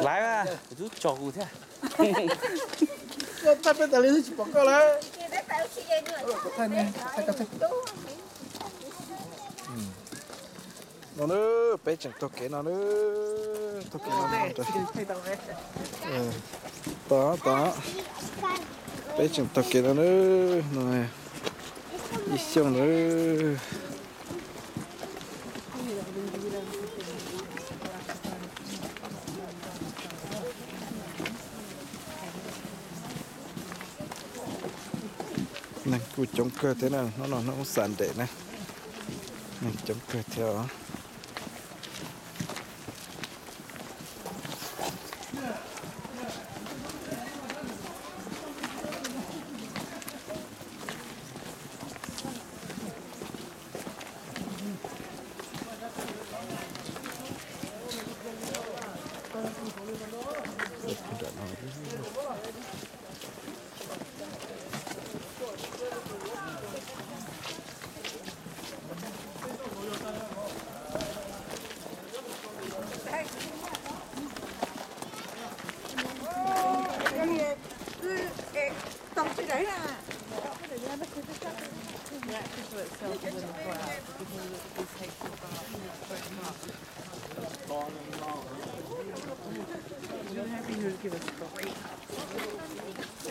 Laiv mas, kuv twb tso kuv thiab. Thaij peb tas li tsis pom koj lawm. No na, peb tseem taug kev no na, taug kev no, tod tod, peb tseem taug kev no na, no, ib xyooj na. Neeg kuj coob kawg thiab na, hnub no hnub Sunday na, neeg coob kawg thiab os.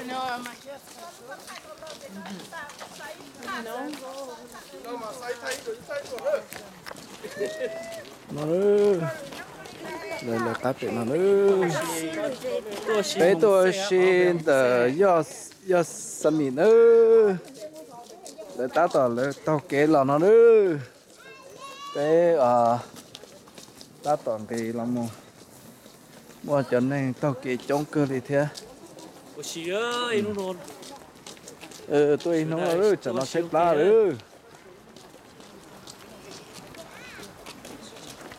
No, lawv lawv qab pem no na. Peb tuaj ua si ntawm Yoj Xas Mis na. Lawv tab tom lawv taug kev los no na. Peb tab tom nqis los mus, muaj cov neeg taug kev coob kawg li thiab. Tuaj ib hnub no tsam no tshaib plab lawm.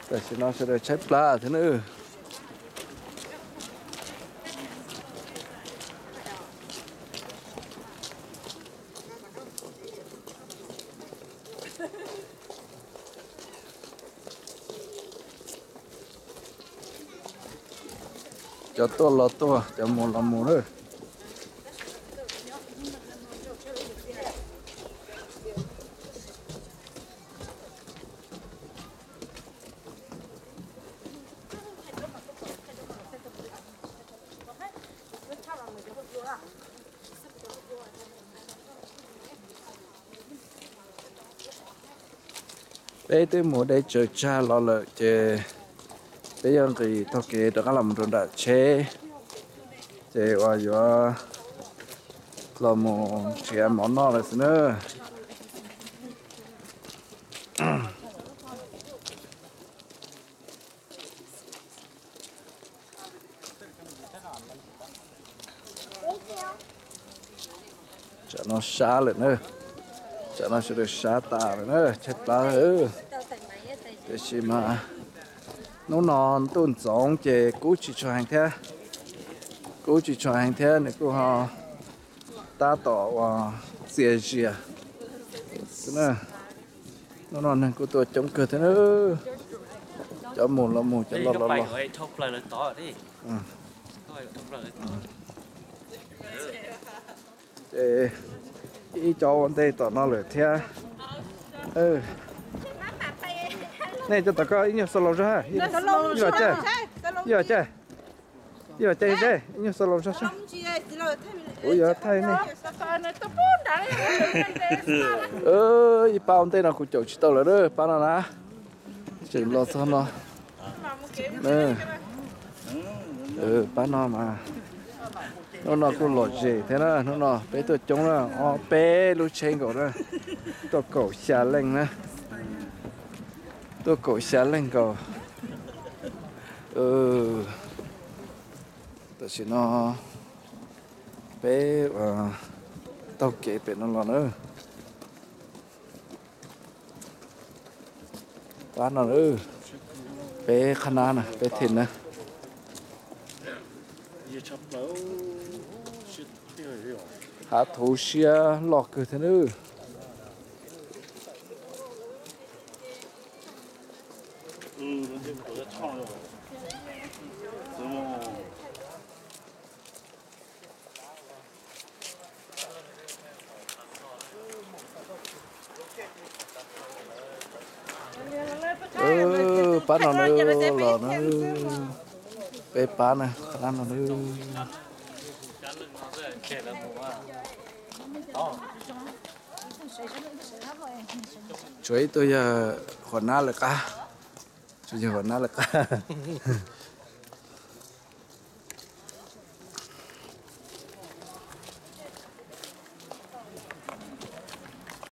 Tam sim no sawv daws tshaib plab thiab na. Cov tuaj los tuaj, cov mus los mus lawm. Peb twb mus deb tsawv tsag los lawm ces peb yuav nqis taug kev rov qab los rau nram tsheb, ces uas yuav los mus nrhiav mov noj lawm xwb na. Tsam no sab lawm na, tsam no sawv daws sab tas lawm na, tshaib plab. Tiam sis mas hnub no ntuj ntxoov ces kub tsis tshua heev thiab, kub tsis tshua heev thiab nws kuj ho tab tom uas txias zias xwb na. Hnub no neeg kuj tuaj coob kawg thiab na, cov mus los mus, cov los los los. Ces ib cov ua ntej tom no lawm thiab. Nej cov tom koj ib nyuag xaus laus zog, ib los caij, ib los caij, ib los caij ze, ib nyuag xaus laus zog seb. Kuv yuav thaij nej. Ib pab ua ntej no kuv caum tsis tau lawm, pab no na. Tseem los txog no. Pab no mas hnub no kuj lom zem thiab na, hnub no peb tuaj coob na, ob peb lub tsheb nkaus na, tuaj kaum xya leej na, tuaj kaum xya leej nkaus. Tam sim no peb taug kev pem no los na. Pab no, peb qhab nab na, peb thim na. Hav thuv siab loj kawg thiab nawb. Pab no na, los na, peb pab na, qhov no na. Tshuav ib tug yog Huas Nab lawv qab, tsis yog Huas Nab lawv qab.